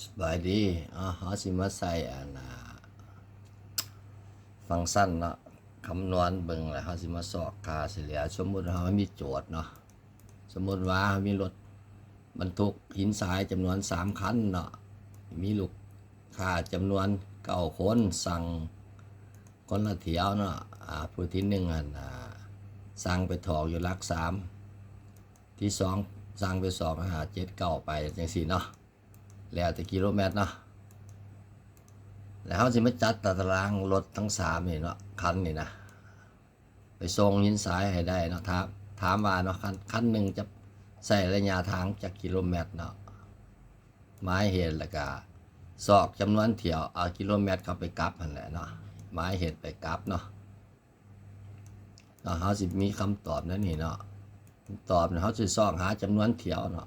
ສະບາຍດີ. ເອົາ ເຮົາຊິມາໃຊ້ອັນນ່າ ຟັງຊັນເນາະ ຄຳນວນເບິ່ງ ແລ້ວເຮົາຊິມາຊອກຄ່າສະເລ່ຍ. ສົມມຸດເຮົາມີໂຈດເນາະ, ສົມມຸດວ່າເຮົາມີລົດບັນທຸກຫີນຊາຍຈຳນວນສາມຄັນເນາະ, ມີລູກຄ້າຈຳນວນເກົ້າຄົນ ສັ່ງຄົນລະຖ້ຽວເນາະ. ອາ ຜູ້ທີໜຶ່ງຫັ້ນ ອາ ສັ່ງໄປຖອກຢູ່ຫຼັກສາມ, ທີສອງສັ່ງໄປສອງ ຫ້າ ເຈັດ ເກົ້າ ໄປຈັ່ງຊີ້ເນາະ. ແລ້ວແຕ່ກິໂລແມັດເນາະ. ແລ້ວເຮົາຊິມາຈັດຕາຕະລາງລົດທັງສາມນີ້ເນາະ, ຄັນນີ້ນະ ໄປສົ່ງຫີນຊາຍໃຫ້ໄດ້ເນາະ. ຖາມ ຖາມວ່າເນາະ ຄັນ ຄັນໜຶ່ງຈະໃຊ້ໄລຍະທາງຈັກກິໂລແມັດເນາະ, ໝາຍເຫດ ແລ້ວກະຊອກຈຳນວນຖ້ຽວ ເອົາກິໂລແມັດເຂົ້າໄປກັບຫັ້ນແຫຼະເນາະ, ໝາຍເຫດໄປກັບເນາະ. ເນາະ ເຮົາຊິມີຄຳຕອບໃນນີ້ເນາະ, ຄຳຕອບເຮົາຊິຊອກຫາຈຳນວນຖ້ຽວເນາະ.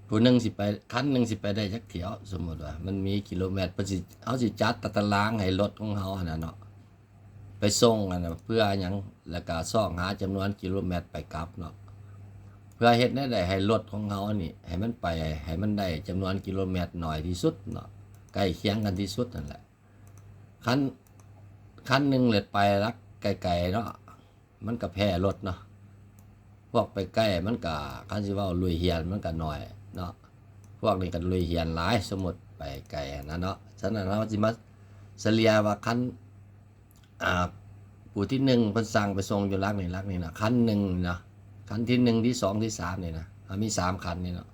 ຜູ້ໜຶ່ງຊິໄປ ຄັນໜຶ່ງຊິໄປໄດ້ຈັກຖ້ຽວ? ສົມມຸດວ່າມັນມີກິໂລແມັດ ເພິ່ນຊິ ເຮົາຊິຈັດຕາຕະລາງໃຫ້ລົດຂອງເຮົາຫັ້ນນະເນາະ ໄປສົ່ງຫັ້ນນະ ເພື່ອຫຍັງ? ແລ້ວກະຊອກຫາຈຳນວນກິໂລແມັດໄປກັບເນາະ, ເພື່ອເຮັດແນວໃດໃຫ້ລົດຂອງເຮົານີ້ ໃຫ້ມັນໄປ ໃຫ້ມັນໄດ້ຈຳນວນກິໂລແມັດໜ້ອຍທີ່ສຸດເນາະ, ໃກ້ຄຽງກັນທີ່ສຸດນັ້ນແຫຼະ. ຄັນ ຄັນໜຶ່ງເລີດໄປຫຼັກໄກໆເນາະ ມັນກະແພ້ລົດເນາະ. ພວກໄປໃກ້ມັນກະ ຄັນຊິເວົ້າລຸຍຮຽນມັນກະໜ້ອຍເນາະ, ພວກນີ້ກະລຸຍຮຽນຫຼາຍ ສົມມຸດໄປໄກຫັ້ນນະເນາະ. ສະນັ້ນເຮົາຊິມາສະເລ່ຍວ່າຄັນ ອາ ຜູ້ທີໜຶ່ງເພິ່ນສັ່ງໄປສົ່ງຢູ່ຫຼັກນີ້ ຫຼັກນີ້ນະ ຄັນໜຶ່ງນະ, ຄັນທີໜຶ່ງ ທີສອງ ທີສາມນີ້ນະ ເຮົາມີສາມຄັນນີ້ເນາະ.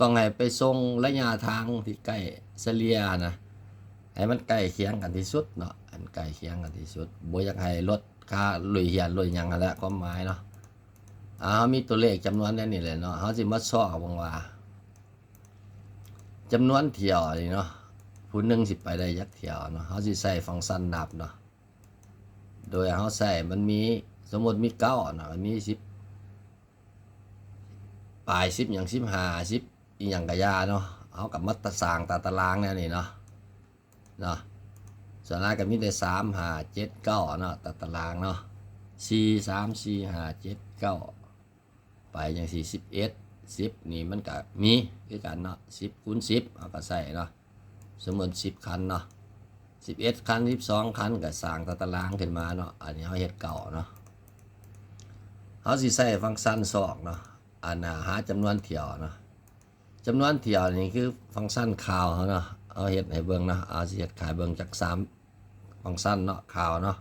ຕ້ອງໃຫ້ໄປສົ່ງໄລຍະທາງທີ່ໃກ້ ສະເລ່ຍນະ ໃຫ້ມັນໃກ້ຄຽງກັນທີ່ສຸດເນາະ, ອັນໃກ້ຄຽງກັນທີ່ສຸດ. ບໍ່ຢາກໃຫ້ລົດຄ່າລຸຍຮຽນລຸຍຫຍັງຫັ້ນແຫຼະ ຄວາມໝາຍເນາະ. ເຮົາມີຕົວເລກຈຳນວນແນວນີ້ແຫຼະເນາະ, ເຮົາຊິມາຊອກເບິ່ງວ່າຈຳນວນຖ້ຽວນີ້ເນາະ ຜູ້ໜຶ່ງຊິໄປໄດ້ຈັກຖ້ຽວເນາະ. ເຮົາຊິໃຊ້ຟັງຊັນນັບເນາະ, ໂດຍເຮົາໃຊ້ ມັນມີ ສົມມຸດມີເກົ້າເນາະ, ມັນມີສິບ ປາຍ ສິບຫຍັງ ສິບຫ້າ ສິບອີ່ຫຍັງກະຢ່າເນາະ, ເຮົາກະມາຕະ ສ້າງຕາຕະລາງແນວນີ້ເນາະ ເນາະ. ສ່ວນຫຼາຍກະມີແຕ່ສາມ ຫ້າ ເຈັດ ເກົ້າເນາະ ຕາຕະລາງເນາະ, ສີ່ ສາມ ສີ່ ຫ້າ ເຈັດ ເກົ້າ ໄປຈັ່ງຊີ້. ສິບເອັດ ສິບນີ້ມັນກະມີຄືກັນເນາະ, ສິບຄູນສິບເຮົາກະໃຊ້ເນາະ. ສົມມຸດສິບຄັນເນາະ, ສິບເອັດຄັນ ສິບສອງຄັນ ກະສ້າງຕາຕະລາງຂຶ້ນມາເນາະ. ອັນນີ້ເຮົາເຮັດເກົ້າເນາະ, ເຮົາຊິໃຊ້ຟັງຊັນຊອກເນາະ, ອັນນ່າ ຫາຈຳນວນຖ້ຽວເນາະ. ຈຳນວນຖ້ຽວນີ້ຄືຟັງຊັນຄາວເຮົາເນາະ, ເຮົາເຮັດໃຫ້ເບິ່ງເນາະ. ເອົາ ຊິເຮັດໃຫ້ເບິ່ງຈັກສາມຟັງຊັນເນາະ, ຄາວເນາະ.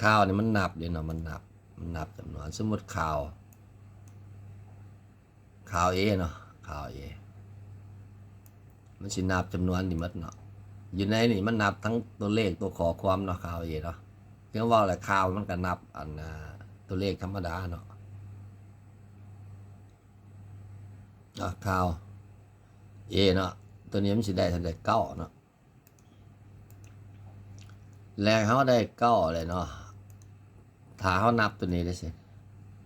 ຄາວນີ້ມັນນັບເດ້ເນາະ, ມັນນັບ ມັນນັບຈຳນວນ. ສົມມຸດຄາວ ຄາວເອເນາະ, ຄາວເອ ມັນຊິນັບຈຳນວນນີ້ໝົດເນາະ. ຢູ່ໃນນີ້ມັນນັບທັງຕົວເລກຕົວຂໍ້ຄວາມເນາະ, ຄາວເອເນາະ. ຄືເວົ້າແຫຼະ ຄາວມັນກະນັບອັນ ອາ ຕົວເລກທຳມະດາເນາະ. ອາ ຄາວເອເນາະ, ຕົວນີ້ມັນຊິໄດ້ເທົ່າໃດ? ເກົ້າເນາະ. ແລ້ວເຮົາໄດ້ເກົ້າແລ້ວເນາະ, ຖ້າເຮົານັບຕົວນີ້ໄດ້ຊິ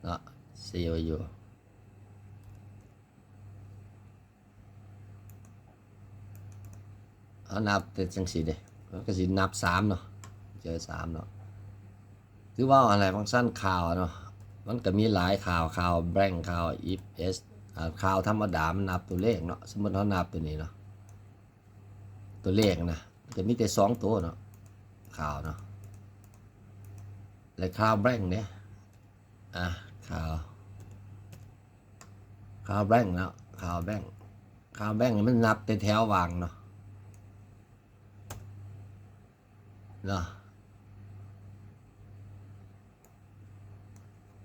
ເນາະ ເຊໄວ້ຢູ່. ເຮົານັບແຕ່ຈັ່ງຊີ້ເດ້ ມັນກະຊິນັບສາມເນາະ, ເຈີສາມເນາະ. ຄືເວົ້າຫັ້ນແຫຼະ ຟັງຊັນຄາວເນາະ, ມັນກະມີຫຼາຍຄາວ, ຄາວແບງ ຄາວ if else ອາ ຄາວທຳມະດາ ມັນນັບຕົວເລກເນາະ. ສົມມຸດເຮົານັບຕົວນີ້ເນາະ ຕົວເລກນະ ກະມີແຕ່ສອງໂຕເນາະ ຄາວເນາະ. ແລະ ຄາວແບງເດ້ ອາ ຄາວ ຄາວແບງເນາະ, ຄາວແບງ ຄາວແບງນີ້ມັນນັບແຕ່ແຖວຫວ່າງເນາະ ເນາະ,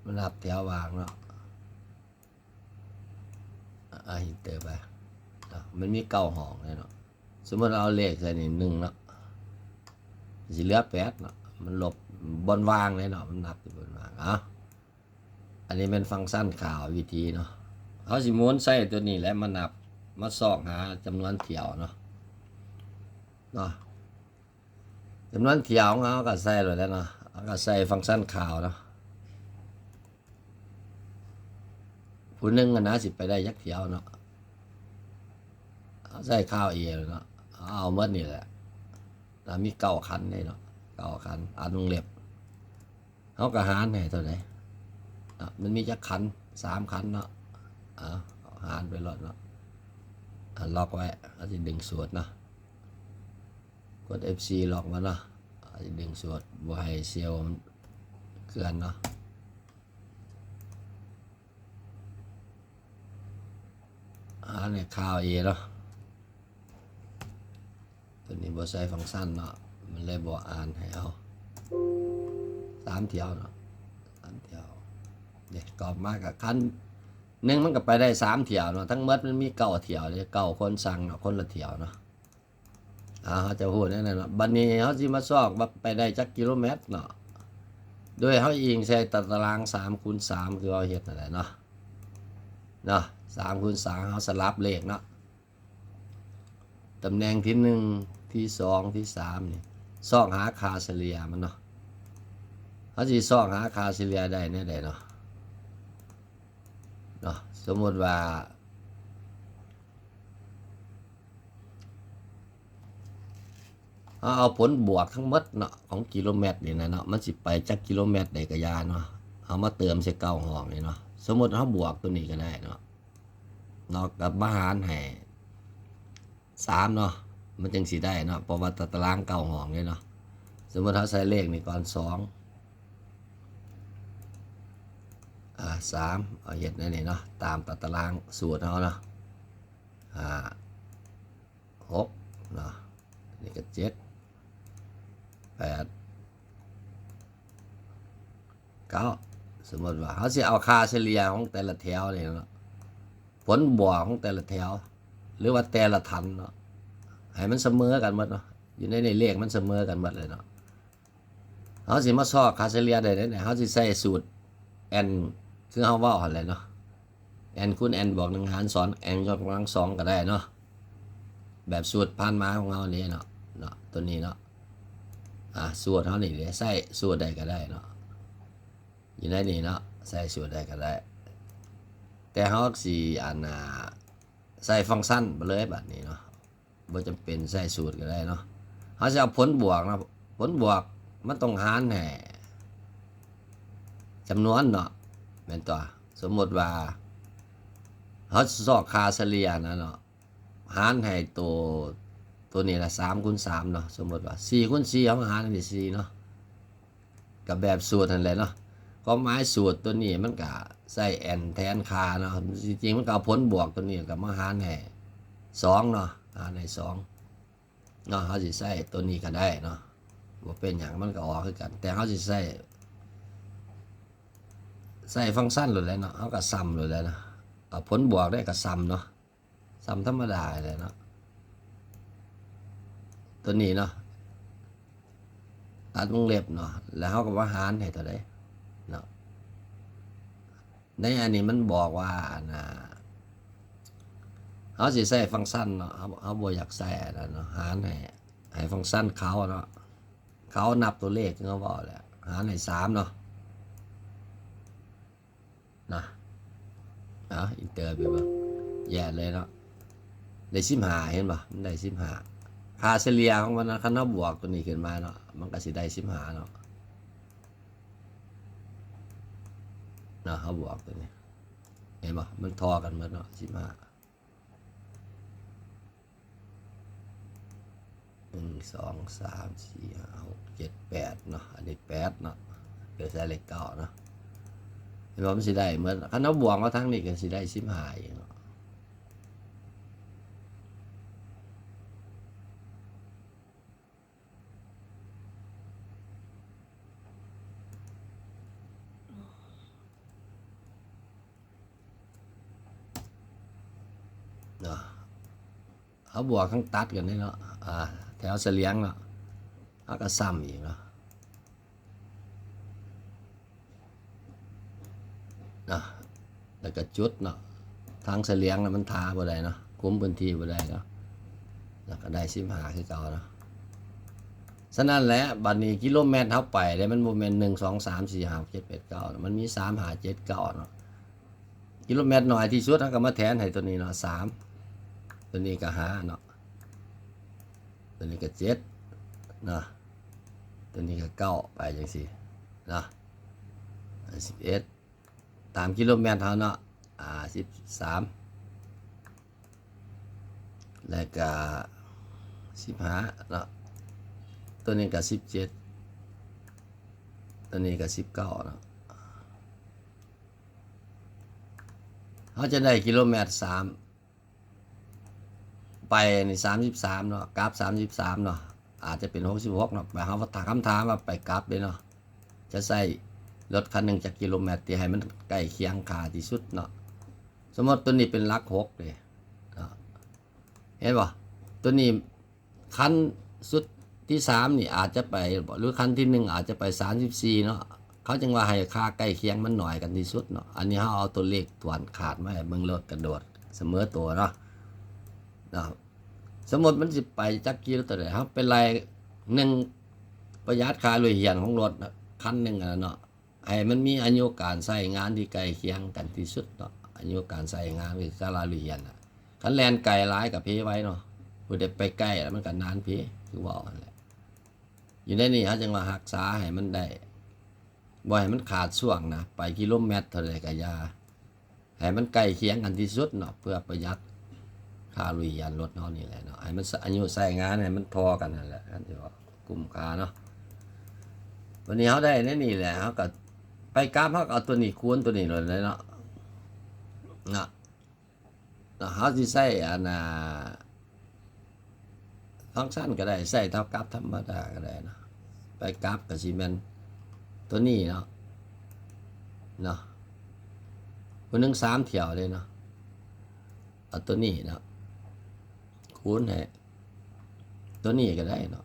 ມັນນັບແຖວຫວ່າງເນາະ. ອາ ເອັນເຕີໄປເນາະ, ມັນມີເກົ້າຫ້ອງເດ້ເນາະ. ສົມມຸດເຮົາເອົາເລກໃສ່ນີ້ ໜຶ່ງເນາະ, ຊິເຫຼືອແປດເນາະ, ມັນລົບບ່ອນວ່າງເດ້ເນາະ, ມັນນັບຢູ່ບ່ອນວ່າງ. ເອົາ ອັນນີ້ແມ່ນຟັງຊັນຄາວ ວິທີເນາະ. ເຮົາຊິໝູນໃຊ້ຕົວນີ້ແຫຼະ ມານັບ ມາຊອກຫາຈຳນວນຖ້ຽວເນາະ ເນາະ. ຈຳນວນຖ້ຽວຂອງເຮົາກະໃສ່ໂລດແຫຼະເນາະ, ເຮົາກະໃສ່ຟັງຊັນຄາວເນາະ. ຜູ້ໜຶ່ງຫັ້ນນະ ຊິໄປໄດ້ຈັກຖ້ຽວເນາະ, ເຮົາໃສ່ຄາວເອເນາະ, ເຮົາເອົາໝົດນີ້ແຫຼະ. ລະມີເກົ້າຄັນເດ້ເນາະ, ເກົ້າຄັນ ອັນວົງເລັບ ເຮົາກະຫານໃຫ້ເທົ່າໃດ? ເນາະ ມັນມີຈັກຄັນ? ສາມຄັນເນາະ. ເອົາ ຫານໄປໂລດເນາະ. ອາ ລັອກໄວ້ ເຮົາຊິດຶງສູດເນາະ. ກົດ ເອັຟ ສີ່ ລັອກມາເນາະ. ເຮົາຊິດຶງສູດ ບໍ່ໃຫ້ເຊວມັນເຄື່ອນເນາະ. ຫາໃນຄາວເອເນາະ. ຕົວນີ້ບໍ່ໃສ່ຟັງຊັນເນາະ ມັນເລີຍບໍ່ອ່ານໃຫ້ເອົາ ສາມແຖວເນາະ ສາມແຖວ. ເດ້ ກອບມາກະຄັນໜຶ່ງ ມັນກະໄປໄດ້ສາມແຖວເນາະ. ທັງໝົດມັນມີເກົ້າແຖວເດ້ ເກົ້າຄົນສັ່ງເນາະ ຄົນລະແຖວເນາະ. ອາ ເຮົາຈະຮູ້ແນວນັ້ນເນາະ. ບາດນີ້ເຮົາຊິມາຊອກວ່າໄປໄດ້ຈັກກິໂລແມັດເນາະ ໂດຍເຮົາອີງໃສ່ຕາຕະລາງສາມຄູນສາມ ຄືເຮົາເຮັດນັ້ນແຫຼະເນາະ ເນາະ ສາມຄູນສາມ ເຮົາສະຫຼັບເລກເນາະ. ຕຳແໜ່ງທີໜຶ່ງ ທີສອງ ທີສາມນີ້ ຊອກຫາຄ່າສະເລ່ຍມັນເນາະ. ເຮົາຊິຊອກຫາຄ່າສະເລ່ຍໄດ້ແນວໃດເນາະ ເນາະ. ສົມມຸດວ່າ ເຮົາເອົາຜົນບວກທັງໝົດເນາະ ຂອງກິໂລແມັດນີ້ນະເນາະ ມັນຊິໄປຈັກກິໂລແມັດໃດກະຢ່າເນາະ ເຮົາມາເຕີມໃສ່ເກົ້າຫ້ອງນີ້ເນາະ. ສົມມຸດເຮົາບວກຕົວນີ້ກະໄດ້ເນາະ ເນາະ ກະມາຫານໃຫ້ສາມເນາະ ມັນຈັ່ງຊິໄດ້ເນາະ ເພາະວ່າຕາຕະລາງເກົ້າຫ້ອງເດ້ເນາະ. ສົມມຸດເຮົາໃສ່ເລກນີ້ກ່ອນ ສອງ ອາ ສາມ ເອົາເຮັດແນວນີ້ເນາະ ຕາມຕາຕະລາງສູດເຮົາເນາະ ຫ້າ ຫົກເນາະ ນີ້ກະເຈັດ ແປດ ເກົ້າ. ສົມມຸດວ່າເຮົາຊິເອົາຄ່າສະເລ່ຍຂອງແຕ່ລະແຖວນີ້ເນາະ ຜົນບວກຂອງແຕ່ລະແຖວ ຫຼືວ່າແຕ່ລະຖັນເນາະ ໃຫ້ມັນສະເໝີກັນໝົດເນາະ ຢູ່ໃນນີ້ເລກມັນສະເໝີກັນໝົດເລີຍເນາະ. ເຮົາຊິມາຊອກຄ່າສະເລ່ຍໄດ້ໃດ໋ ເຮົາຊິໃຊ້ສູດແອນ ຄືເຮົາເວົ້າຫັ້ນແຫຼະເນາະ ແອນຄູນແອນບວກໜຶ່ງຫານສອງ ແອນຍົກກຳລັງສອງກະໄດ້ເນາະ ແບບສູດຜ່ານມາຂອງເຮົານີ້ເນາະ ເນາະ ຕົວນີ້ເນາະ. ອາ ສູດເຮົານີ້ເດ ໃຊ້ສູດໃດກະໄດ້ເນາະ ຢູ່ໃນນີ້ເນາະ ໃຊ້ສູດໃດກະໄດ້ ແຕ່ເຮົາຊິ ອັນ ອາ ໃສ່ຟັງຊັນໄປເລີຍບາດນີ້ເນາະ. ບໍ່ຈຳເປັນໃສ່ສູດກະໄດ້ເນາະ ເຮົາຊິເອົາຜົນບວກເນາະ ຜົນບວກມັນຕ້ອງຫານໃຫ້ຈຳນວນເນາະ ແມ່ນຕົວະ. ສົມມຸດວ່າເຮົາຊອກຄ່າສະເລ່ຍນະເນາະ ຫານໃຫ້ໂຕ ໂຕນີ້ລະ ສາມຄູນສາມເນາະ. ສົມມຸດວ່າສີ່ຄູນສີ່ ເຮົາມາຫານໃຫ້ສີ່ເນາະ ກະແບບສູດຫັ້ນແຫຼະເນາະ. ຄວາມໝາຍສູດໂຕນີ້ມັນກະໃຊ້ແອນແທນຄ່າເນາະ ທີ່ຈິງມັນກະເອົາຜົນບວກໂຕນີ້ກະມາຫານໃຫ້ສອງເນາະ ຫານໃຫ້ສອງເນາະ. ເຮົາຊິໃຊ້ໂຕນີ້ກະໄດ້ເນາະ ບໍ່ເປັນຫຍັງ ມັນກະອອກຄືກັນ ແຕ່ເຮົາຊິໃຊ້ ໃຊ້ຟັງຊັນໂລດແຫຼະເນາະ ເຮົາກະຊຳໂລດແຫຼະເນາະ. ເອົາຜົນບວກໄດ້ກະຊຳເນາະ ຊຳທຳມະດາແຫຼະເນາະ ໂຕນີ້ເນາະ ຕັດວົງເລັບເນາະ ແລ້ວເຮົາກະມາຫານໃຫ້ເທົ່າໃດເນາະ. ໃນອັນນີ້ມັນບອກວ່າ ອັນນ່າ ເຮົາຊິໃຊ້ຟັງຊັນເນາະ ເຮົາ ເຮົາບໍ່ຢາກໃຊ້ອັນນັ້ນເນາະ ຫານໃຫ້ ໃຫ້ຟັງຊັນເຂົາເນາະ ເຂົານັບຕົວເລກ ຄືເຮົາເວົ້າແຫຼະ ຫານໃຫ້ສາມເນາະ ນະ. ເອົາ ເອັນເຕີໄປເບິ່ງ ແຍ່ເລີຍເນາະ ໄດ້ສິບຫ້າ ເຫັນບໍ່ ມັນໄດ້ສິບຫ້າ. ຄ່າສະເລ່ຍຂອງມັນນະ ຄັນເຮົາບວກໂຕນີ້ຂຶ້ນມາເນາະ ມັນກະຊິໄດ້ສິບຫ້າເນາະ ເນາະ ເຮົາບວກໂຕນີ້ ເຫັນບໍ່ ມັນທໍ່ກັນໝົດເນາະ ສິບຫ້າ. ໜຶ່ງ ສອງ ສາມ ສີ່ ຫ້າ ຫົກ ເຈັດ ແປດເນາະ ອັນນີ້ແປດເນາະ ເຫຼືອແຕ່ເລກເກົ້າເນາະ ເຫັນບໍ່ ມັນຊິໄດ້ໝົດ. ຄັນເຮົາບວກມາທາງນີ້ກະຊິໄດ້ສິບຫ້າອີກເນາະ. ເນາະ ເຮົາບວກທັງຕັດກັນເດ້ເນາະ ອາ ແຖວສະຫຼຽງເນາະ ເຮົາກະຊຳອີກເນາະ ເນາະ ແລ້ວກະຈຸດເນາະ ທາງສະຫຼຽງນະມັນທາບໍ່ໄດ້ເນາະ ຄຸມພື້ນທີ່ບໍ່ໄດ້ເນາະ ແລ້ວກະໄດ້ສິບຫ້າຄືເກົ່າເນາະ. ສະນັ້ນແຫຼະ ບາດນີ້ກິໂລແມັດເຮົາໄປເດ້ ມັນບໍ່ແມ່ນ ໜຶ່ງ ສອງ ສາມ ສີ່ ຫ້າ ຫົກ ເຈັດ ແປດ ເກົ້າ ມັນມີ ສາມ ຫ້າ ເຈັດ ເກົ້າ ເນາະ. ກິໂລແມັດໜ້ອຍທີ່ສຸດ ເຮົາກະມາແທນໃຫ້ໂຕນີ້ເນາະ ສາມ ໂຕນີ້ກະຫ້າເນາະ ໂຕນີ້ກະເຈັດເນາະ ໂຕນີ້ກະເກົ້າ ໄປຈັ່ງຊີ້ເນາະ ສິບເອັດ ຕາມກິໂລແມັດເຮົາເນາະ ອາ ສິບສາມ ແລ້ວກະສິບຫ້າເນາະ ໂຕນີ້ກະສິບເຈັດ ໂຕນີ້ກະສິບເກົ້າເນາະ ເຮົາຈະໄດ້ກິໂລແມັດສາມ ໄປນີ້ສາມສິບສາມເນາະ ກັບສາມສິບສາມເນາະ ອາດຈະເປັນຫົກສິບຫົກເນາະ ໄປເຮົາຖາມ ຄຳຖາມວ່າໄປກັບເດ້ເນາະ ຈະໃຊ້ລົດຄັນໜຶ່ງຈັກກິໂລແມັດທີ່ໃຫ້ມັນໃກ້ຄຽງຄ່າທີ່ສຸດເນາະ ສົມມຸດໂຕນີ້ເປັນຫຼັກຫົກເດ້ເນາະ ເຫັນບໍ່ ໂຕນີ້ຄັນຊຸດທີສາມນີ້ອາດຈະໄປ ຫຼືຄັນທີໜຶ່ງອາດຈະໄປສາມສິບສີ່ເນາະ ເຂົາຈຶ່ງວ່າໃຫ້ຄ່າໃກ້ຄຽງມັນໜ້ອຍກັນທີ່ສຸດເນາະ ອັນນີ້ເຮົາເອົາຕົວເລກຖ້ວນຄາດມາໃຫ້ເບິ່ງໂລດ ກະໂດດສະເໝີໂຕເນາະ ເນາະ ສົມມຸດມັນຊິໄປຈັກກິໂລ ໂຕໃດ ເຮົາໄປໄລ່ ໜຶ່ງ ປະຢັດຄ່າລຸຍຮຽນຂອງລົດຄັນໜຶ່ງຫັ້ນນະເນາະ ໃຫ້ມັນມີອາຍຸການໃຊ້ງານທີ່ໃກ້ຄຽງກັນທີ່ສຸດເນາະ ອາຍຸການໃຊ້ງານຄືຄ່າລຸຍຮຽນນະ ຄັນແລ່ນໄກຫຼາຍກະເພໄວເນາະ ຜູ້ໃດໄປໃກ້ແລ້ວມັນກະນານເພ ຄືເວົ້າຫັ້ນແຫຼະ ຢູ່ໃນນີ້ເຮົາຈຶ່ງວ່າຮັກສາໃຫ້ມັນໄດ້ ບໍ່ໃຫ້ມັນຂາດຊ່ວງນະ ໄປກິໂລແມັດເທົ່າໃດກະຢ່າ ໃຫ້ມັນໃກ້ຄຽງກັນທີ່ສຸດເນາະ ເພື່ອປະຢັດຄ່າລຸຍຮຽນລົດເຮົານີ້ແຫຼະເນາະ ໃຫ້ມັນອາຍຸໃຊ້ງານໃຫ້ມັນທໍ່ກັນຫັ້ນແຫຼະ ຄັນຊິເວົ້າກຸ້ມຄ່າເນາະ ບາດນີ້ເຮົາໄດ້ໃນນີ້ແຫຼະ ເຮົາກະໄປກັບ ເຮົາກະເອົາໂຕນີ້ຄູນໂຕນີ້ໂລດເລີຍເນາະ ເນາະ ເນາະ ເຮົາຊິໃຊ້ອັນນ່າ ຟັງຊັນກະໄດ້ ໃຊ້ເທົ່າກັບທຳມະດາກະໄດ້ເນາະ ໄປກັບກະຊິແມ່ນໂຕນີ້ເນາະ ເນາະ ຜູ້ໜຶ່ງສາມຖ້ຽວເດ້ເນາະ ເອົາໂຕນີ້ເນາະ ຄູນໃຫ້ໂຕນີ້ກະໄດ້ເນາະ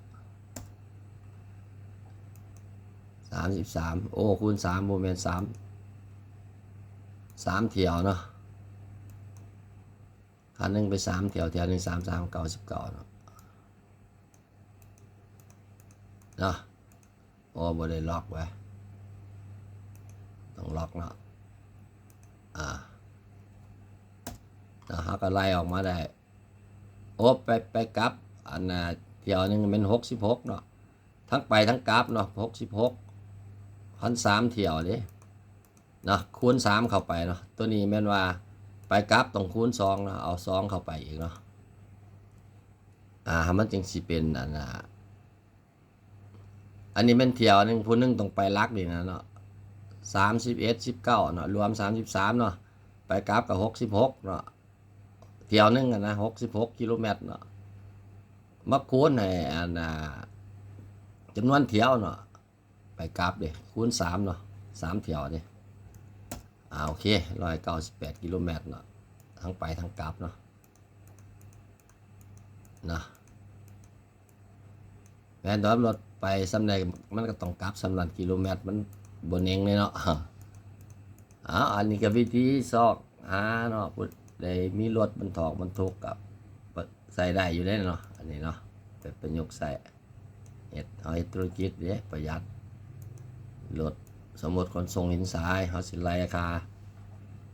ສາມສິບສາມ ໂອ້ ຄູນສາມ ບໍ່ແມ່ນສາມ ສາມຖ້ຽວເນາະ ຄັນໜຶ່ງໄປສາມຖ້ຽວ ຖ້ຽວໜຶ່ງສາມສາມ ເກົ້າສິບເກົ້າເນາະ ເນາະ ໂອ້ ບໍ່ໄດ້ລັອກເວີຍ ຕ້ອງລັອກເນາະ ອາ ເນາະ ເຮົາກະໄລ່ອອກມາໄດ້ ໂອ້ ໄປ ໄປກັບ ອັນນ່າ ຖ້ຽວໜຶ່ງແມ່ນຫົກສິບຫົກເນາະ ທັງໄປທັງກັບເນາະ ຫົກສິບຫົກ ຄັນສາມຖ້ຽວເດ້ ເນາະ ຄູນສາມເຂົ້າໄປເນາະ ໂຕນີ້ແມ່ນວ່າໄປກັບຕ້ອງຄູນສອງເນາະ ເອົາສອງເຂົ້າໄປອີກເນາະ ອາ ມັນຈຶ່ງຊິເປັນອັນນ່າ ອັນນີ້ແມ່ນຖ້ຽວໜຶ່ງ ຜູ້ໜຶ່ງຕ້ອງໄປຫຼັກນີ້ນະເນາະ ສາມສິບເອັດ ສິບເກົ້າເນາະ ລວມສາມສິບສາມເນາະ ໄປກັບກະຫົກສິບຫົກເນາະ ຖ້ຽວໜຶ່ງຫັ້ນນະ ຫົກສິບຫົກກິໂລແມັດເນາະ ມາຄູນໃຫ້ອັນນ່າ ຈຳນວນຖ້ຽວເນາະ ໄປກັບເດ້ ຄູນສາມເນາະ ສາມຖ້ຽວເດ້ ອາ ໂອເຄ ຮ້ອຍເກົ້າສິບແປດກິໂລແມັດເນາະ ທັງໄປທັງກັບເນາະ ເນາະ ແມ່ນດອກ ລົດໄປສ່ຳໃດມັນກະຕ້ອງກັບສ່ຳນັ້ນ ກິໂລແມັດມັນບໍ່ເໜັງເດ້ເນາະ ເອົາ ອັນນີ້ກະວິທີຊອກຫາເນາະ ຜູ້ໃດມີລົດບັນທຸກບັນທຸກກະໃຊ້ໄດ້ຢູ່ເດ້ເນາະ ອັນນີ້ເນາະ ໄປປະຍຸກໃຊ້ ເຮັດ ເຮົາເຮັດທຸລະກິດເດ້ ປະຢັດລົດ ສົມມຸດຂົນສົ່ງຫີນຊາຍ ເຮົາຊິໄລ່ຄ່າ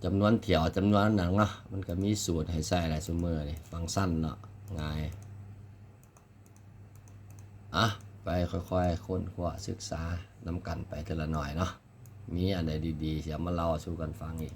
ຈຳນວນຖ້ຽວ ຈຳນວນຫຍັງເນາະ ມັນກະມີສູດໃຫ້ໃຊ້ຫຼາຍຊຸມື້ນີ້ ຟັງຊັນເນາະ ງ່າຍ ອະ ໄປຄ່ອຍໆຄົ້ນຄວ້າສຶກສານຳກັນໄປເທື່ອລະໜ້ອຍເນາະ ມີອັນໃດດີໆ ຊິເອົາມາເລົ່າສູ່ກັນຟັງອີກ